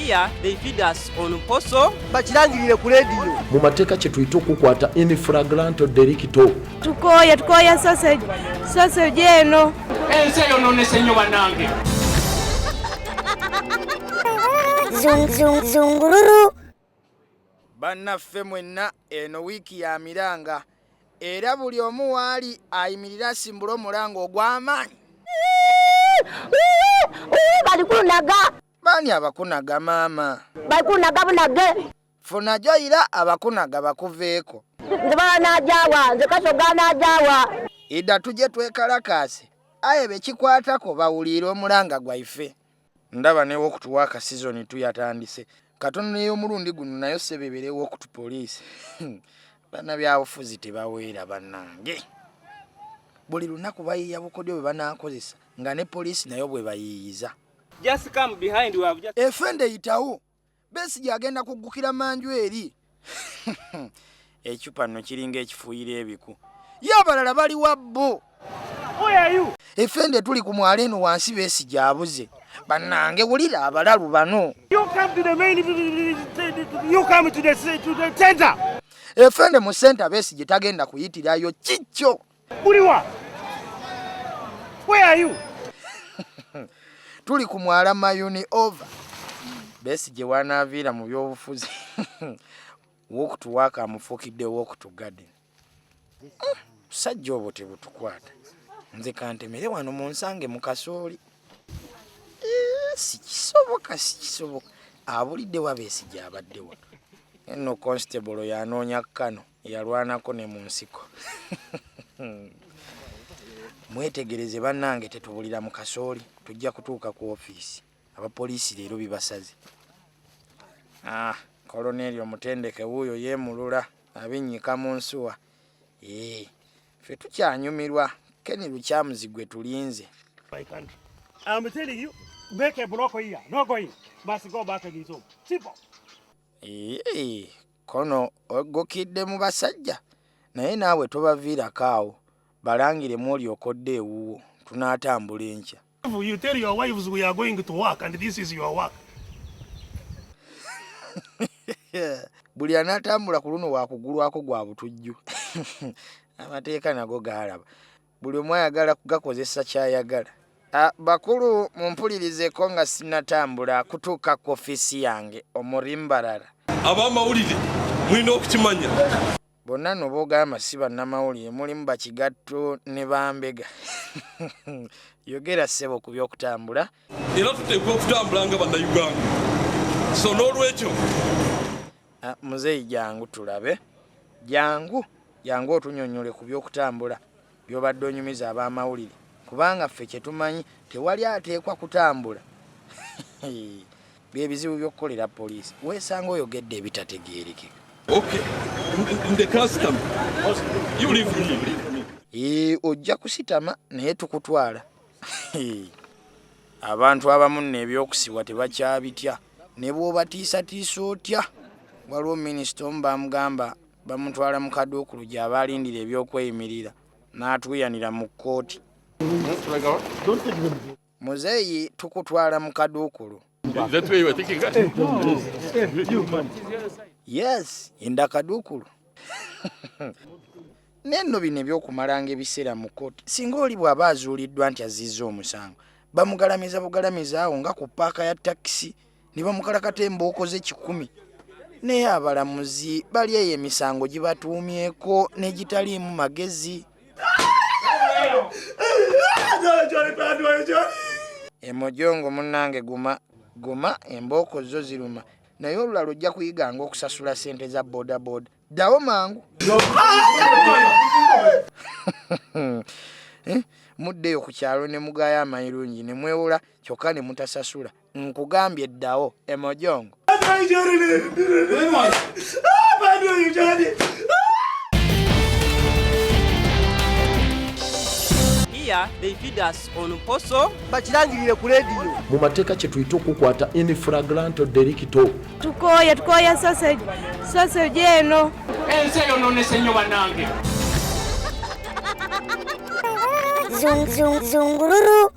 Here they feed us on poso. Bakirangirire ku leediyo. Mu mateeka kye tuyita okukwata in flagranto delicto. Tukooye, tukooye sausage, sausage eno. Ensi eyononese nnyo bannange. Zungururu. Bannaffe mwenna, eno wiiki ya miranga era buli omu waali ayimirira asimbule omulanga ogw'amaanyi. Balikunaga. Baani abakunaga maama? Balikunaga bunage. Funa joyira abakunaga bakuveeko. Nze banaajawa, nze kasoga anaajawa. Idda tujje twekalakaase, aye bekikwatako bawulire omulanga gwaife. Ndaba ne walk to work season tuyatandise. Katono n'ey'omulundi guno nayo sebebere walk to police. Bannabyabufuzi tebaweera bannange. Buli lunaku bayiiya bukodyo bwe banaakozesa nga ne poliisi nayo bwe bayiiyiza. Just come behind, we have just... Efende yitawo. Besigye agenda kuggukira manju eri. Ekipa nno kiringa ekifuuyira ebiku. Ye abalala bali wa bo? Where are you? Efende tuli ku mwala eno wansi Besigye abuze. Bannange wulira abalalu bano. You come to the main, you come to the, to the center. Efende mu center Besigye tagenda kuyitirayo kikyo. Buliwa. Where are you? Tuli ku mwala Mayuni over. Besigye wanaaviira mu byobufuzi. Walk to work amufuukidde walk to garden. Busajja obwo tebutukwata. Nze kantemere wano mu nsange mu kasooli. Sikisoboka, sikisoboka. Abulidde wa Besigye abadde wa? Enno constable yanoonya kano yalwanako ne mu nsiko. Mwetegereze bannange, tetubulira mu kasooli, tujja kutuuka ku ofiisi. Abapoliisi leero bibasaze. Koloneri omutendeke wuuyo yeemulula abinnyika mu nsuwa. Ffe tukyanyumirwa, Ken Lukyamuzi gwe tulinze. My country. I'm telling you, make a block here, no going. Must go back and his home. Simple. Kono ogokidde mu basajja, naye naawe tobaviirako awo. Balangiremu olyokodde ewuwo, tunaatambula enkya. You tell your wives we are going to work and this is your work. Buli anaatambula ku luno waakugulwako gwa butujju. Amateeka nago gaalaba. Buli omu ayagala kugakozesa ky'ayagala. Bakulu mumpulirizeeko nga sinnatambula kutuuka ku ofiisi yange omurimbarara. Ab'amawulire mulina okukimanya. Bonna nno b'ogamba si bannamawulire, mulimu bakigatto ne bambega. Yogera ssebo ku by'okutambula. Era tuteekwa okutambula nga Bannayuganda. So n'olwekyo. Muzeeyi jangu tulabe. Jangu, jangu otunyonnyole ku by'okutambula by'obadde onyumiza ab'amawulire. Kubanga ffe kye tumanyi tewali ateekwa kutambula. Bye bizibu by'okukolera poliisi. Weesanga oyogedde ebitategeerekeka. Okay. Ndeka nsitame. You leave me. Ojja kusitama naye tukutwala. Abantu abamu nno ebyokusibwa tebakyabitya. Ne bw'obatiisatiisa otya. Waliwo minisita omu bamugamba bamutwala mu kaduukulu gy'aba alindira ebyokweyimirira n'atuuyanira mu kkooti. Muzeeyi tukutwala mu kaduukulu. That way you are thinking, guys? Yes, inda kaduukulu. Nenno bino ebyokumalanga ebiseera mu kkooti, singa oli bw'aba azuuliddwa nti azzizza omusango, bamugalamiza bugalamiza awo nga ku ppaaka ya takisi ne bamukalakata embooko ze 100. Naye abalamuzi bali eyo emisango gibatuumyeko n'egitaliimu magezi. Emojongo munnange guma, guma embooko zo ziruma. Naye olulala ojja kuyiganga okusasula ssente za bodaboda. Ddawo mangu. Muddeyo ku kyalo ne mugaaya amayirungi ne mwewola kyokka ne mutasasula. Nkugambye ddawo Emojongo. Here they feed us on poso. Bakirangirire ku leediyo. Mu mateeka kye tuyita okukwata in flagranto delicto. Tukooye, tukooye sausage, sausage eno. Ensi eyononese nnyo bannange. Zungururu.